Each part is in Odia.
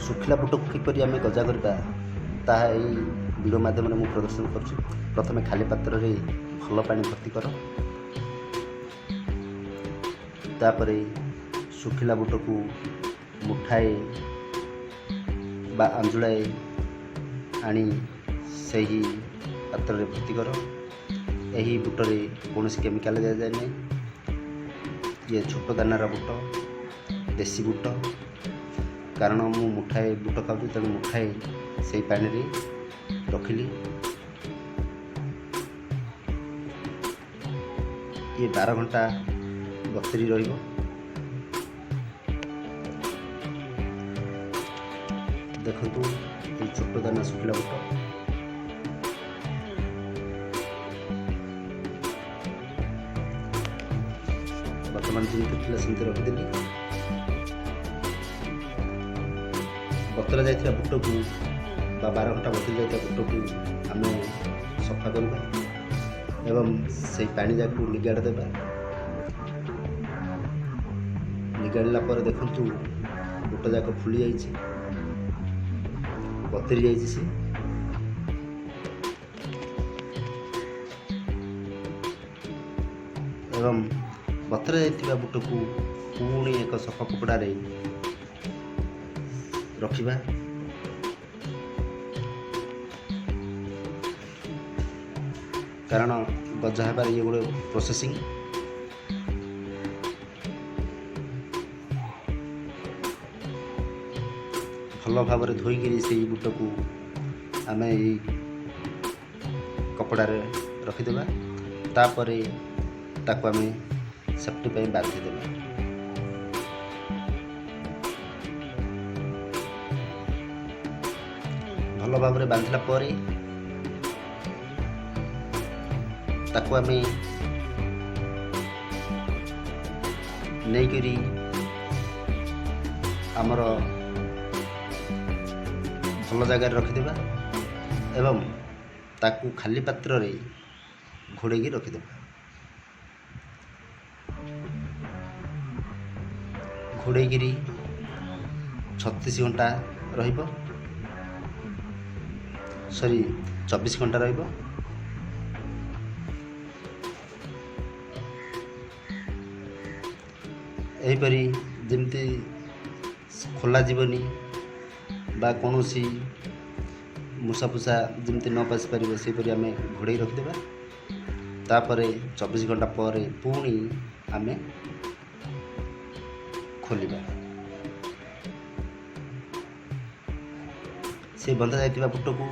ଶୁଖିଲା ବୁଟକୁ କିପରି ଆମେ ଗଜା କରିବା ତାହା ଏଇ ଭିଡ଼ିଓ ମାଧ୍ୟମରେ ମୁଁ ପ୍ରଦର୍ଶନ କରୁଛି। ପ୍ରଥମେ ଖାଲି ପାତ୍ରରେ ଭଲ ପାଣି ଭର୍ତ୍ତି କର। ତାପରେ ଶୁଖିଲା ବୁଟକୁ ମୁଠାଏ ବା ଆଞ୍ଜୁଳାଏ ଆଣି ସେହି ପାତ୍ରରେ ଭର୍ତ୍ତି କର। ଏହି ବୁଟରେ କୌଣସି କେମିକାଲ ଦିଆଯାଏ ନାହିଁ। ଇଏ ଛୋଟ ଦାନାର ବୁଟ, ଦେଶୀ ବୁଟ। କାରଣ ମୁଁ ମୁଠାଏ ବୁଟ ଖାଉଛି, ତେଣୁ ମୁଠାଏ ସେଇ ପାଣିରେ ରଖିଲି। ଇଏ 12 ଘଣ୍ଟା ବତୁରି ରହିବ। ଦେଖନ୍ତୁ, ଏଇ ଛୋଟ ଦାନା ଶୁଖିଲା ବୁଟ। ବର୍ତ୍ତମାନ ଯେମିତି ଥିଲା ସେମିତି ରଖିଦେଲି। ବତୁରା ଯାଇଥିବା ବୁଟକୁ ବା 12 ଘଣ୍ଟା ବତୁରି ଯାଇଥିବା ବୁଟକୁ ଆମେ ସଫା କରିବା ଏବଂ ସେଇ ପାଣି ଯାକୁ ନିଗାଡ଼ି ଦେବା। ନିଗାଡ଼ିଲା ପରେ ଦେଖନ୍ତୁ, ବୁଟ ଯାକ ଫୁଲି ଯାଇଛି, ବତୁରି ଯାଇଛି ସେ। ଏବଂ ବତୁରା ଯାଇଥିବା ବୁଟକୁ ପୁଣି ଏକ ସଫା କପଡ଼ାରେ ରଖିବା। କାରଣ ଗଜା ହେବାର ଇଏ ଗୋଟେ ପ୍ରୋସେସିଂ। ଭଲ ଭାବରେ ଧୋଇକିରି ସେଇ ବୁଟକୁ ଆମେ ଏଇ କପଡ଼ାରେ ରଖିଦେବା। ତାପରେ ତାକୁ ଆମେ ସେଫ୍ଟି ପାଇଁ ବାନ୍ଧିଦେବା। ଭଲ ଭାବରେ ବାନ୍ଧିଲା ପରେ ତାକୁ ଆମେ ନେଇକରି ଆମର ଭଲ ଜାଗାରେ ରଖିଦେବା ଏବଂ ତାକୁ ଖାଲି ପାତ୍ରରେ ଘୋଡ଼େଇକି ରଖିଦେବା। ଘୋଡ଼େଇକିରି 36 ଘଣ୍ଟା ରହିବ, ସରି, 24 ଘଣ୍ଟା ରହିବ। ଏହିପରି ଯେମିତି ଖୋଲାଯିବନି ବା କୌଣସି ମୂଷା ଫୁଷା ଯେମିତି ନ ପଶିପାରିବ, ସେହିପରି ଆମେ ଘୋଡ଼େଇ ରଖିଦେବା। ତାପରେ 24 ଘଣ୍ଟା ପରେ ପୁଣି ଆମେ ଖୋଲିବା। ସେ ବନ୍ଧା ଯାଇଥିବା ବୁଟକୁ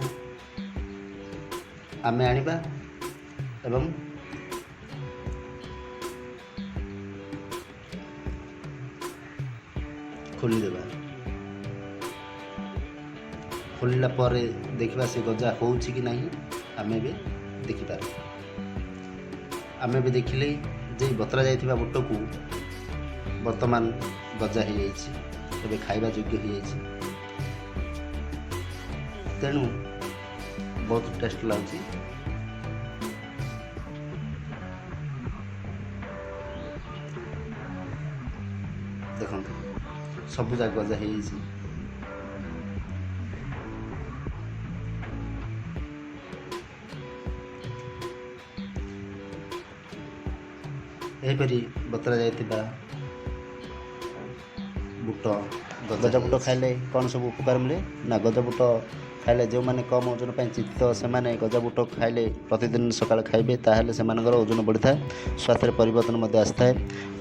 ଆମେ ଆଣିବା ଏବଂ ଖୋଲିଦେବା। ଖୋଲିଲା ପରେ ଦେଖିବା ସେ ଗଜା ହେଉଛି କି ନାହିଁ। ଆମେ ଏବେ ଦେଖିପାରିବା। ଆମେ ଏବେ ଦେଖିଲେ ଯେ ବତୁରା ଯାଇଥିବା ବୁଟକୁ ବର୍ତ୍ତମାନ ଗଜା ହେଇଯାଇଛି, ଏବେ ଖାଇବା ଯୋଗ୍ୟ ହେଇଯାଇଛି। ତେଣୁ ବହୁତ ଟେଷ୍ଟ ଲାଗୁଛି। ଦେଖନ୍ତୁ, ସବୁ ଯାକ ଗଜା ହେଇଯାଇଛି। ଏହିପରି ବତୁରା ଯାଇଥିବା ବୁଟ, ଗଜା ବୁଟ ଖାଇଲେ କ'ଣ ସବୁ ଉପକାର ମିଳେ ନା, ଗଜା ବୁଟ ଖାଇଲେ ଯେଉଁମାନେ କମ୍ ଓଜନ ପାଇଁ ଚିନ୍ତିତ, ସେମାନେ ଗଜା ବୁଟ ଖାଇଲେ, ପ୍ରତିଦିନ ସକାଳେ ଖାଇବେ, ତାହେଲେ ସେମାନଙ୍କର ଓଜନ ବଢ଼ିଥାଏ, ସ୍ୱାସ୍ଥ୍ୟରେ ପରିବର୍ତ୍ତନ ମଧ୍ୟ ଆସିଥାଏ,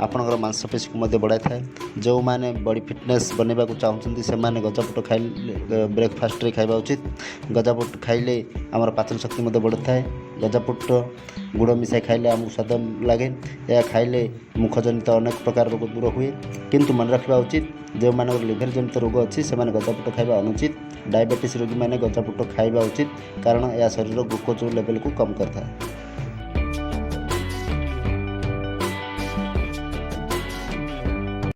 ଆପଣଙ୍କର ମାଂସପେଶୀକୁ ମଧ୍ୟ ବଢ଼ାଇଥାଏ। ଯେଉଁମାନେ ବଡ଼ି ଫିଟନେସ୍ ବନେଇବାକୁ ଚାହୁଁଛନ୍ତି, ସେମାନେ ଗଜା ବୁଟ ଖାଇଲେ ବ୍ରେକଫାଷ୍ଟରେ ଖାଇବା ଉଚିତ। ଗଜା ବୁଟ ଖାଇଲେ ଆମର ପାଚନ ଶକ୍ତି ମଧ୍ୟ ବଢ଼ିଥାଏ। ଗଜା ବୁଟ ଗୁଡ଼ ମିଶାଇ ଖାଇଲେ ଆମକୁ ସ୍ୱାଦ ଲାଗେ। ଏହା ଖାଇଲେ ମୁଖଜନିତ ଅନେକ ପ୍ରକାର ରୋଗ ଦୂର ହୁଏ। କିନ୍ତୁ ମନେ ରଖିବା ଉଚିତ, ଯେଉଁମାନଙ୍କର ଲିଭର ଜନିତ ରୋଗ ଅଛି, ସେମାନେ ଗଜାବୁଟ ଖାଇବା ଅନୁଚିତ। ଡାଇବେଟିସ୍ ରୋଗୀମାନେ ଗଜାବୁଟ ଖାଇବା ଉଚିତ, କାରଣ ଏହା ଶରୀରର ଗ୍ଲୁକୋଜ୍ ଲେଭେଲକୁ କମ୍ କରିଥାଏ।